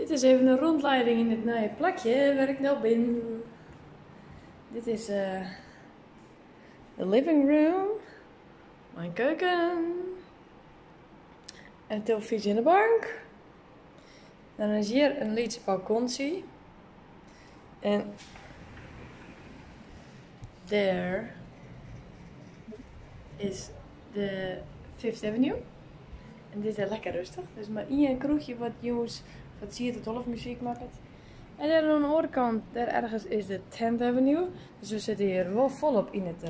Dit is even in rondleiding yn it nije plakje wêr ik no bin. Dit is de living room mei in keuken en telefyzje yn de bank. Dan is hjir in lyts balkontsje en dêr is de Fifth Avenue. En dit is lekker rêstich. Der is mar ien kroechje wat jûns fan tsien tot 12 muzyk makket. En dêr oan de oare kant, dêr ergens is de 10th Avenue. Dus we sitte hjir wol folop yn it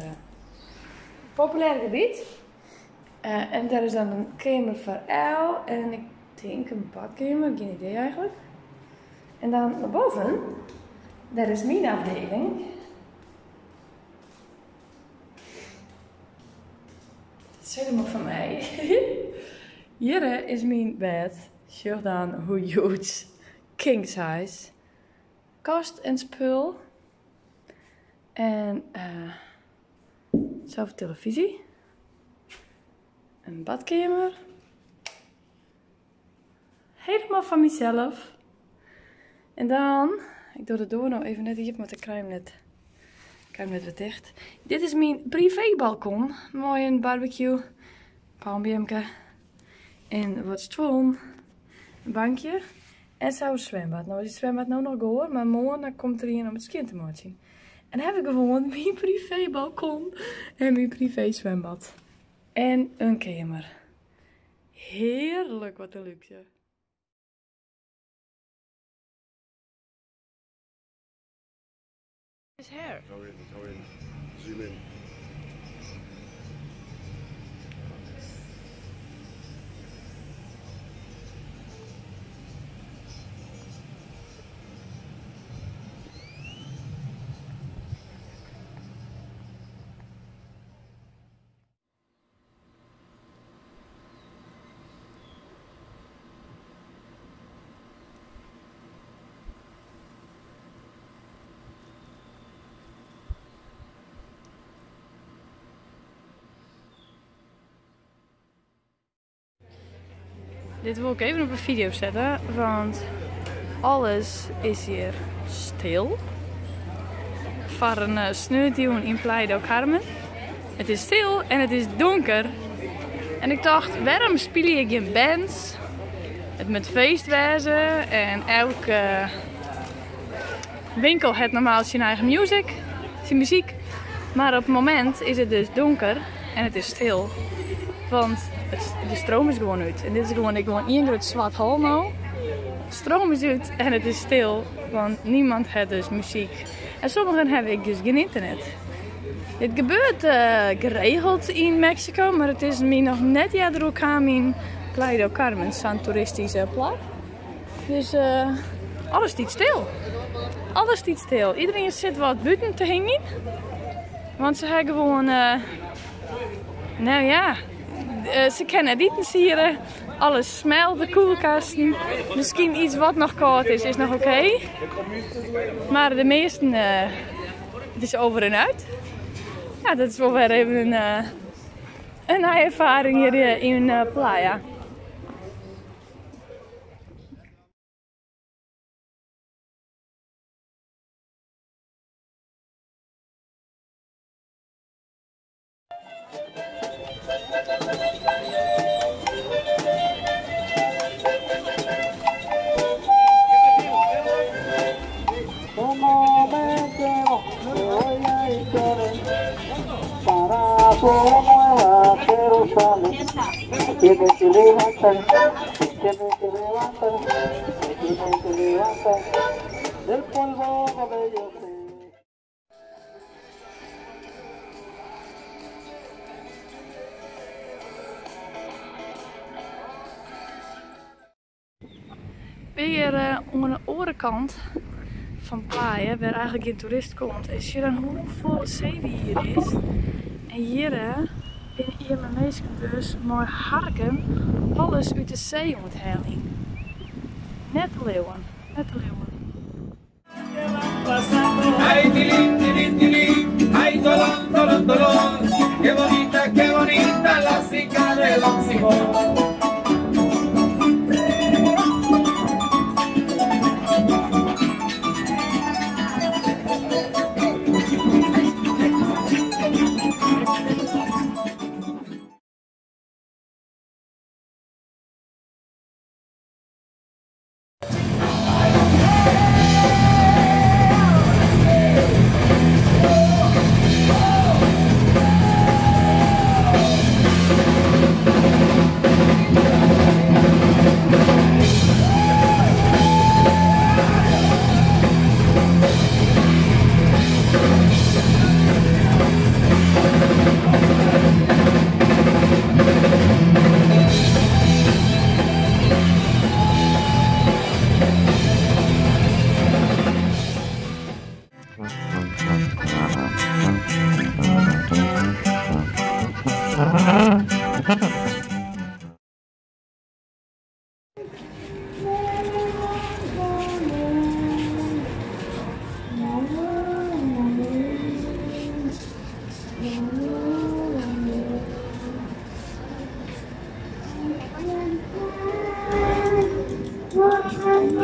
populêre gebiet. En dêr is dan in keamer foar El en ik tink in badkeamer, gjin idee eigentlik. En dan nei boven, dêr is myn afdeling. Dit is helemaal fan my. Hjir is myn bêd. Sjoch dan hoe huge. King size. Kast en spul. En zelf televisie. In badkeamer. Helemaal fan mysels. En dan, ik doch de doar no even net iepen, want ik krij him net, ik krij him net wer ticht. Dit is myn privébalkon mei in barbecue, palmbeamke en wat stuollen, in bankje en sa'n swimbad. No is it swimbad no noch goar, mar moarn dan komt der ien om it skjin te meitsjen. En dan ha ik gewoan myn privébalkon en myn privé swimbad. En in keamer. Hearlik, wat in lúkse. His hair. Go in, go in. Zoom in. Dit wol ik even op 'e fideo sette, want alles is hjir stil. Foar in sneontejûn yn Playa del Carmen. It is stil en it is donker. En ik tocht, wêrom spylje ik gjin bands? It moat feest wêze en elke winkel hat normaal syn eigen music, syn muzyk. Mar op it momint is it dus donker en it is stil. Want de stroom is gewoan út. En dit is gewoan ek gewoan ien grut swart hol no. Stroom is út en it is stil, want niemand hat dus muzyk. En sommigen hawwe ek dus gjin ynternet. Dit gebeurt geregeld yn Meksiko, mar it is my noch net earder oerkaam yn Playa del Carmen, sa'n toeristyske plak. Dus alles stiet stil. Alles stiet stil. Iedereen sit wat bûten te hingjen. Want se ha gewoan, nou ja, se kinne net iten siere. Alles smelt, de kuolkasten. Miskien iets wat noch kâld is, is noch oké. Mar de measten, it is over en uit. Ja, dat is wol wer even in nije erfaring hjir yn Playa. Wy hjir oan de oare kant fan Playa, wêr eigentlik gjin toerist komt. En sjoch dan hoe folle seewier hjir is. En hjir binne earme minsken dus mei harken alles út de see oan it heljen. Net te leauwen, net te leauwen. Ik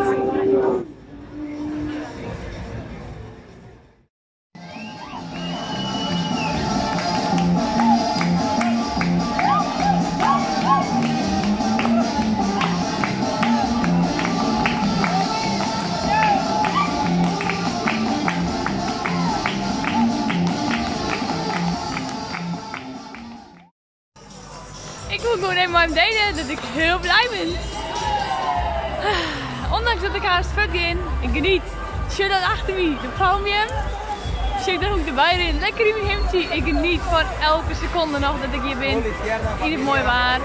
wil gewoon even met hem delen dat ik heel blij ben. Ondanks dat ik haast fuck in, ik geniet. Zie dat achter me, de palmje. Zie dat ook erbij in. Lekker in mijn hemdje. Ik geniet van elke seconde nog dat ik hier ben. In het mooi waar.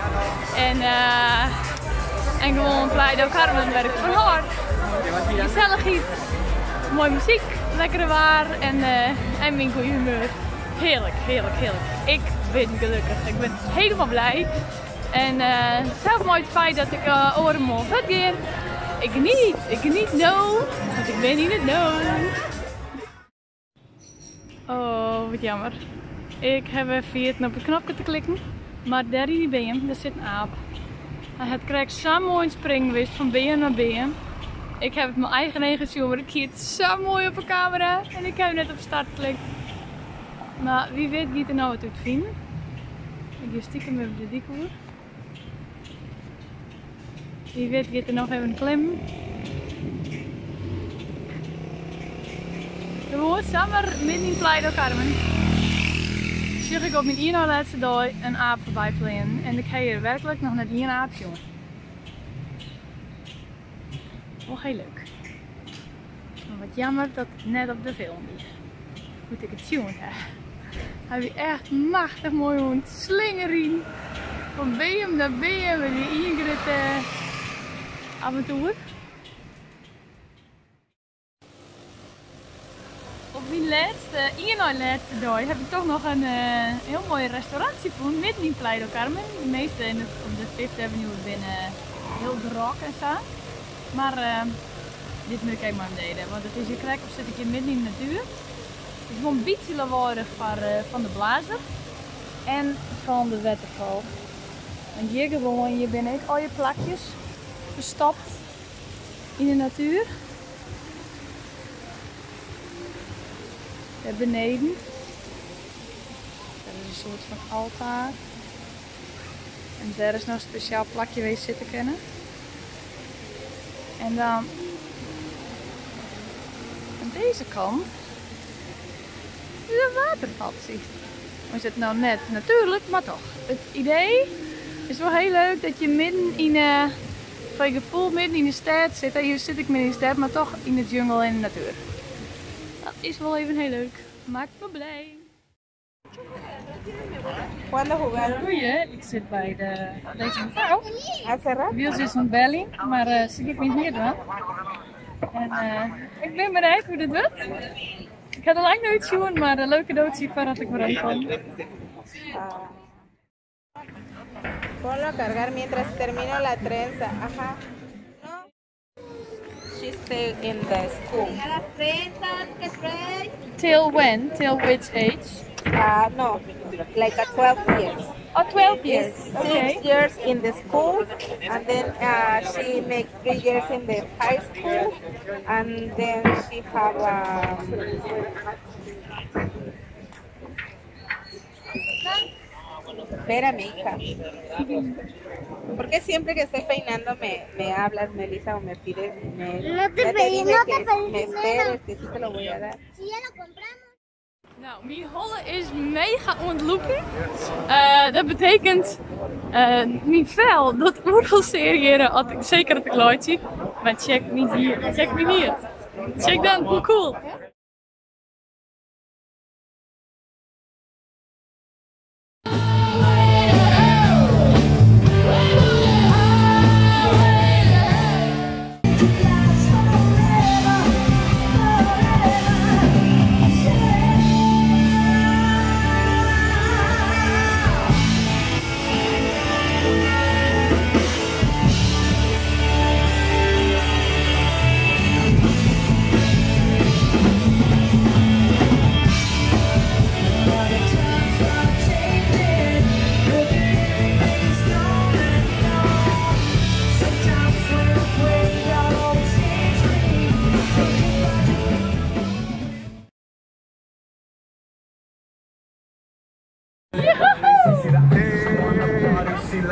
En gewoon Playa del Carmen werkt van hart. Gezelligheid, mooie muziek, lekkere waar en mijn goede humeur. Heerlijk, heerlijk, heerlijk. Ik ben gelukkig. Ik ben helemaal blij. En zelf mooi het feit dat ik oren vet ga. Ik geniet. Ik geniet nou. Want ik ben in het nou. Oh, wat jammer. Ik heb even vergeten op het knopje te klikken. Maar daar in die BM, daar zit een aap. Hij had krijgt zo'n mooi spring geweest van BM naar BM. Ik heb het mijn eigen heen gezien, maar ik zie het zo mooi op de camera. En ik heb net op start geklikt. Maar wie weet gaat er nou wat uit vinden. Ik ga stiekem even de dik hoor. Wie weet gaat er nog even een klim. Gewoon samen midden in Playa del Carmen. Zie ik op mijn ene laatste dag een aap voorbij vliegen. En ik heb hier werkelijk nog net één aap, jongen. Wel heel leuk. Maar wat jammer dat het net op de film is. Moet ik het zien, hè? Hij is echt machtig mooi hond. Slingerien. Van BM naar BM en die Ingrid avontuur. Op mijn laatste, laatste dag heb ik toch nog een heel mooi restaurant gevonden midden in Playa del Carmen. De meeste op de Fifth Avenue binnen heel druk en zo. Maar dit moet ik even maar delen, want het is hier krek of zit ik hier midden in de natuur. Het is gewoon een beetje lawaaiig van de blazer en van de waterval. En hier gewoon, hier ben ik al je plakjes verstopt in de natuur. Daar beneden. Daar is een soort van altaar. En daar is nog een speciaal plakje waar je zitten kunnen. En dan aan deze kant is een watervalsie. Is het nou net? Natuurlijk, maar toch. Het idee is wel heel leuk dat je midden in de, van je gevoel midden in de stad zit. En hier zit ik midden in de stad, maar toch in de jungle en de natuur. Dat is wel even heel leuk. Maakt me blij. Goeie, ik zit bij deze mevrouw. Wiels is een belling, maar ze geeft me hier dan. En ik ben benieuwd hoe dit wordt. Ik had al lang nooit zien, maar een leuke doodsie voordat ik weer aankom. Ponlo a cargar mientras termino la trenza. Ajá. No. She stayed in the school. Till when? Till which age? No, like a 12 years. Oh, 12 years. It's Okay. 6 years in the school, and then she make 3 years in the high school, and then she have Espérame, hija. Porque siempre que estoy peinando me hablas, Melissa, o me pides dinero. No te Ya te pedí, dije no te que pedí me dinero. esperes, que sí te lo voy a dar. Si ya lo compramos. Nou, mijn holle is mega ontlopen. Dat betekent mijn vel dat oergelserieeren, als ik zeker dat ik looit zie. Maar check niet hier, check me hier. Check dan, hoe cool.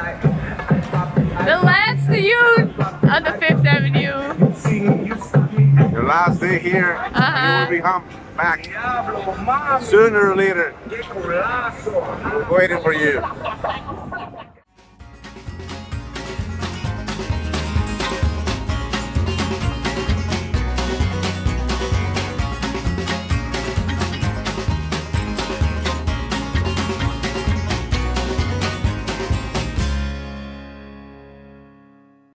De lêste jûn on the Fifth Avenue. Your last day here, you will be home back sooner or later. We're waiting for you.